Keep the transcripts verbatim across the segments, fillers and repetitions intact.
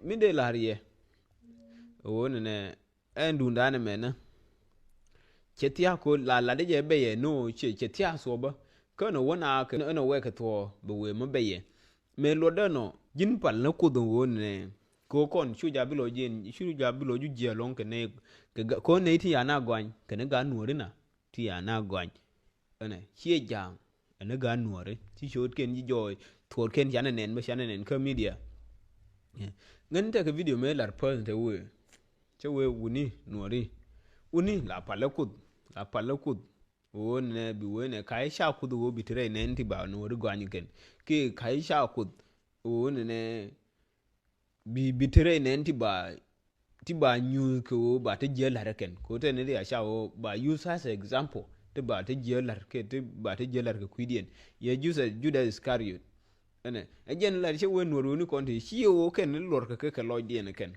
Mi dee la̱r yɛ ɣöö nɛnɛ ɛn duundan ɛmɛnɛ. Cɛ thia̱a̱ ko̱ la latdä jɛ bɛyɛ ni ɣöö cɛ, cɛ thia̱a̱ thuɔ̱pä. Kä ɛn ɣöö wä na kɛ ɛn ɣöö wɛɛkɛ thuɔ̱ɔ̱ bɛ wëë mi bɛyɛ. Mëë luɔtdä ɛnɔ ji̱n pal ni Kuoth ɛn ɣöö nɛnɛ kɛ ɣöö kɔn cu ja̱ bi lɔc jiɛn, cu ja̱ bi lɔc ju jiɛ ɛlɔ̱ŋ kɛ nɛy, kɛ ɣöö nɛy ti ya̱ na gɔany kɛ ni gaat nuɔ̱ɔ̱ri na ti ya̱ na gɔany. Ɛnɛ ciɛ ja̱a̱ŋ ɛn ni gaat nuɔ̱ɔ̱ri ci co̱o̱tkiɛn ji̱ jɔɔc thuɔ̱ɔ̱rkiɛn canɛ nɛn bä canɛ nɛn kä media. Ŋän tekɛ video mëë lar päth te wee. Cä wee wuni nuɔ̱ɔ̱ri. Wuni la palä Kuoth, la palä Kuoth. Ɣöö nɛ bi wee nɛ ka̱c ca Kuoth ɣöö bi ti rɛy nɛn ti ba nuɔ̱ɔ̱ri gɔany kɛn. Kiɛ ka̱c ca Kuoth ɣöö nɛ nɛ bi, bi ti rɛy nɛn ti ba, ti ba nyuuth kɛ ɣöö ba ti jiɛ la̱r kɛn. Kɛ ɣöö tɛn ni ri a ca ɣöö ba use as example ti ba ti jiɛ la̱r kɛ, ti ba ti jiɛ la̱r kɛ kui̱diɛn. Yɛ Judas, Judas Iscariot. Ɛnɛ ɛ jɛn la̱r cɛ wee nuɔ̱ɔ̱ri wuni kɔn ti ci ɣöö kɛn ni luɔr kɛ kɛ kɛ lɔcdiɛn kɛn.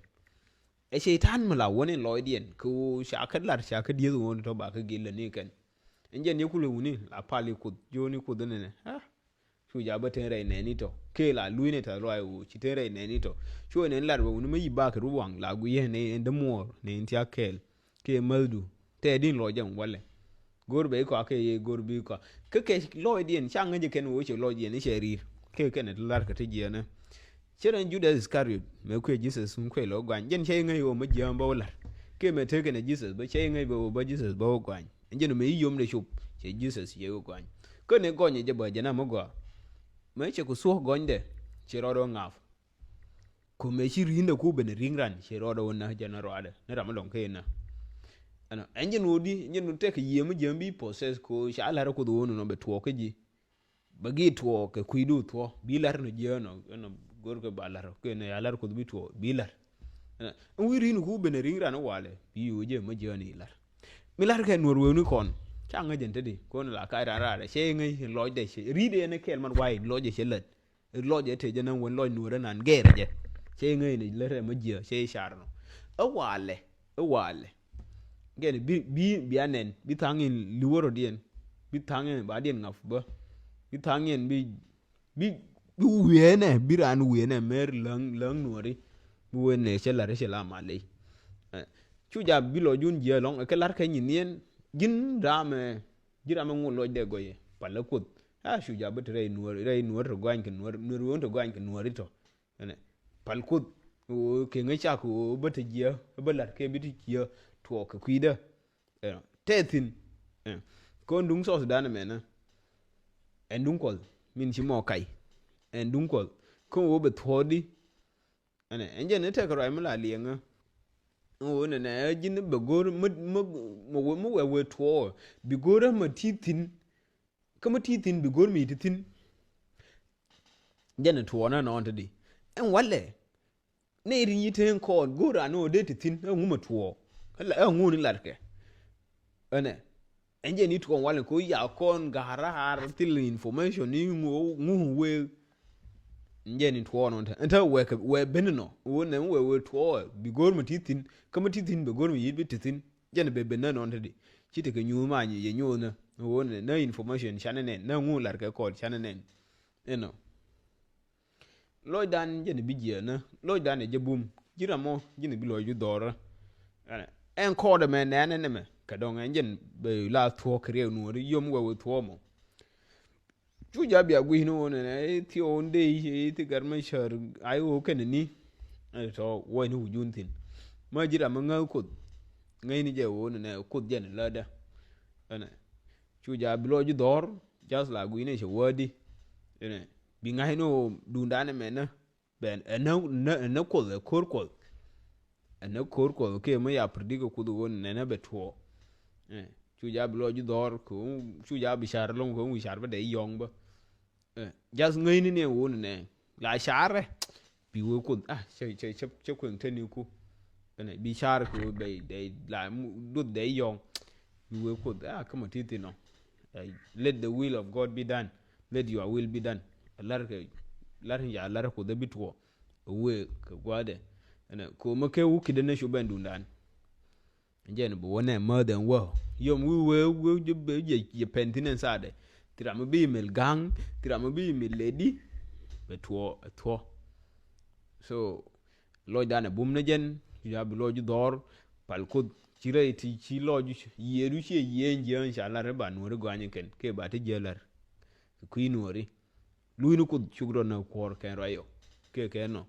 Ɛ cɛy-tan mi la wäni lɔcdiɛn kɛ ɣöö ca kä lar ca kä dieth ɣöö ni tɔ ba kä gil lä ni kɛn. Ɛn jɛn yɛ kulɛ wuni la pal i̱ Kuoth, ji̱ ɣöö ni Kuoth inɛnɛ. Ah, cu ja̱ bä ten rɛy nɛɛni tɔ. Kee la lui̱nɛ tɛth lɔaac ɣöö ci ten rɛy nɛɛni tɔ. Cu ɛ nɛn lar bɛ wuni mä yi bakɛ ru waŋ la guiyɛ nɛ ɛn dämuɔɔr nɛ ɛn thia̱k kɛɛl. Kee mäthdu. Tɛɛdin lɔc jɛ walɛ. Go̱r bɛ ikɔa kɛ yee go̱r bi ikɔa. Kä kɛ lɔcdiɛn ca ŋäc jɛ kɛn wee cɛ lɔcdiɛn i̱ cɛ ri̱i̱r. Kɛ kɛn ɛ ti lar kɛ ti jiɛɛnä. Cɛ rɛn Judas Iscariot mɛ kuɛ Jesus mi kuɛ lɔ guany. Jɛn cɛ iŋäc wee mɛ jiääm bä wä lar. Kɛ mɛ tekɛ nɛ Jesus bä cɛ iŋäc bä wee bä Jesus bä wä guany. Jɛn mɛ i̱ yom dɛ cop cɛ Jesus cɛ wä guany. Kä nɛ gɔny jɛ bä jɛn amä gɔaa. Mɛ cɛ ku thuɔ̱k gɔnydɛ cɛ rɔɔdɛ wä ŋa̱a̱p. Kumɛ ci ri̱i̱ndɛ ku ben ri̱ŋ ran ci rɔɔdɛ wä nä jɛn rɔadɛ ni ram mi lɔŋ kee nä. Ɛnɔ ɛn jɛn wä di ɛn jɛn wä tɛk yiëë mi jiäm bi process ko ca la̱r Kuoth wä nɔ bɛ tuɔɔk kä ji̱. Bɛ gi tuɔɔk kɛ kui̱du thuɔɔk bi la̱r nɔ jiäänɔ ɛnɔ go̱rkɛ ba la̱r kɛ nɛ ya la̱r Kuoth bi tuɔɔk bi la̱r. Ɛn wi̱i̱ ri̱i̱n ku ben ri̱ŋ ran walɛ bi wä jɛ mi jiäänɔ i̱ la̱r. Mi la̱r kɛ nuɔr wewni kɔn ca ŋäc jɛn te di kɔn la kac ran raadɛ cɛ ŋäc lɔcdɛ cɛ ri̱i̱dɛ ɛn kɛɛl man wa̱i̱ lɔcdɛ cɛ lät. Lɔc ɛ tëë jɛ näŋ wen lɔc nuɔrɛ nan gɛɛrɛ jɛ. Cɛ iŋäc ni lät rɛ mä jiɛ cɛ icar nɔ. Ɛ walɛ, ɛ walɛ. Gɛn bi, bi, bi anɛn, bi thaŋ in liwärɔdiɛn. Bi thaŋ in ba diɛn ŋa̱p bä. Bi thaŋ in bi, bi, bi wieenɛ, bi raan wieenɛ mer läŋ, läŋ nuɔri. Bi wen nɛ cɛ lar cɛ la maley. Cu ja bi lɔc jun jiɛ lɔŋ, ɛ kɛ lar kɛ nyin niɛn, ji̱n ramɛ, ji̱ ramɛ ŋun lɔc dɛ gɔyɛ, palä Kuoth. A cu ja bä te rɛy nuɔr, rɛy nuɔr te gɔany kɛ nuɔr, nuɔr wun te gɔany kɛ nuɔr itɔ. Ɛnɛ, pal Kuoth, ɣöö kɛ ŋäc cak ɣöö bä te jiɛ, bä lat kɛ bi te jiɛ tuɔɔk kɛ kui̱dä. Ɛnɔ, tɛ thi̱n. Ɛnɔ, kɔn duŋ South Sudan ɛmɛnä. Ɛn duŋ Kuɔth, min ci mɔ kac. Ɛn duŋ Kuɔth, kɔn ɣöö bɛ thuɔɔdi. Ɛnɛ, ɛn jɛn ni tɛk ruac mi la liɛŋä. Ɣöö nɛnɛ, ji̱n bɛ go̱r, mi, mi, mi wɛ, mi wɛ wee tuɔɔk. Bi go̱r ɛmɛ ti thi̱n. Kä mi ti thi̱n bi go̱r mi ti thi̱n. Jɛn tuɔɔnä nɔɔn te di ɛn walɛ. Nɛ ri nyi te kɔɔn go̱r anɔ dee ti thi̱n ɛ ŋumɛ tuɔɔk. Ɛ ŋuni latkɛ. Ɛnɛ ɛn jɛn ni tuɔɔn walɛ ko ya kɔn ga̱r raar thil information ni ŋu wee. Ɛn jɛn ni tuɔɔn nɔɔn te ɛn te wɛ kɛ wɛ ben nɔ wee nɛ wɛ wee tuɔɔk bi go̱r mi ti thi̱n kä mi ti thi̱n bi go̱r mi yit bi ti thi̱n. Jɛn bɛ ben nä nɔn te di ci tekɛ nyuuth ma yɛ nyuuth nä. Wä nɛ nä information canɛ nɛn nä ŋu lar kɛ kɔɔl canɛ nɛn. Inɔ lɔcdan jɛn bi jiɛ nä lɔcdan ɛ jɛ bum ji̱ ram mɔ ji̱n bi lɔc ju dhɔrä. Ɛn kɔɔdɛ mɛ nɛɛnɛ nɛmɛ kɛ dɔŋ ɛn jɛn bɛ la thuɔɔk kɛ riɛk nuɔri yom wɛ wɛ thuɔɔk mɔ. Cu ja bia gui̱cni wun ɛn ɛ thiɔɔk wun dee i̱ thi gɛr mɛ cär ay wun kɛn ni. Ɛn tɔ wuɔ̱cni wun jun thi̱n. Mä ji̱ ram mi ŋäth Kuoth ŋäcni jɛ wun ɛn ɛ Kuoth jɛn lätdä. Ɛn ɛ cu ja bi lɔc ji̱ dhɔr jath la gui̱cni cɛ wädi. Ɛn ɛ bi ŋa̱cni wun duundan ɛmɛnä. Bɛn ɛn ɛ nä Kuoth ɛ ko̱r Kuɔth. Ɛn ɛ ko̱r Kuɔth kɛ mi ya predict ɛ Kuoth ɣöö nɛnɛ bɛ tuɔɔk. Cu ja bi lɔc ji̱ dhɔr kɛ cu ja bi car lo̱ŋ kɛ wi car bä dee yɔ̱ŋ bä. Jath ŋäcni ni ɛ ɣöö nɛnɛ la carɛ bi wee Kuoth a cɛ cɛ cɛ kueŋ teni ku. Ɛn ɛ bi car kɛ ɣöö bɛ dee la duth dee yɔ̱ŋ. Bi wee Kuoth a kä ma ti thin ɔ. Let the will of God be done. Let your will be done. Lar kɛ lar ni ca lar Kuoth ɛ bi tuɔɔk. Wee kɛ gua̱a̱dɛ ɛnɛ ko̱mä kɛ wä ki̱dɛ nɛ cu bɛn duundan. Jɛn bi wä nɛ mäth ɛn wä yom wi̱i̱ wee wee jɛ pɛn thi̱n ɛn thaadɛ. Thi ram mi bi mil ga̱ŋ thi ram mi bi mil ledi. Bɛ tuɔɔ ɛ thuɔ. So Lɔcdan ɛ bum ni jɛn, cu ja bi lɔc dhɔr, pal Kuoth, ci rɛy ti ci lɔc, yiëëdu ciɛ yiëë jiääny ca lar i̱ ba nuɔ̱ɔ̱ri gɔany kɛn, kɛ ba ti jiɛ lar. Kɛ kui̱ nuɔ̱ɔ̱ri. Lui̱ni Kuoth cuk rɔ nä kuɔr kɛn ruac yɔ. Kɛ kɛ nɔ.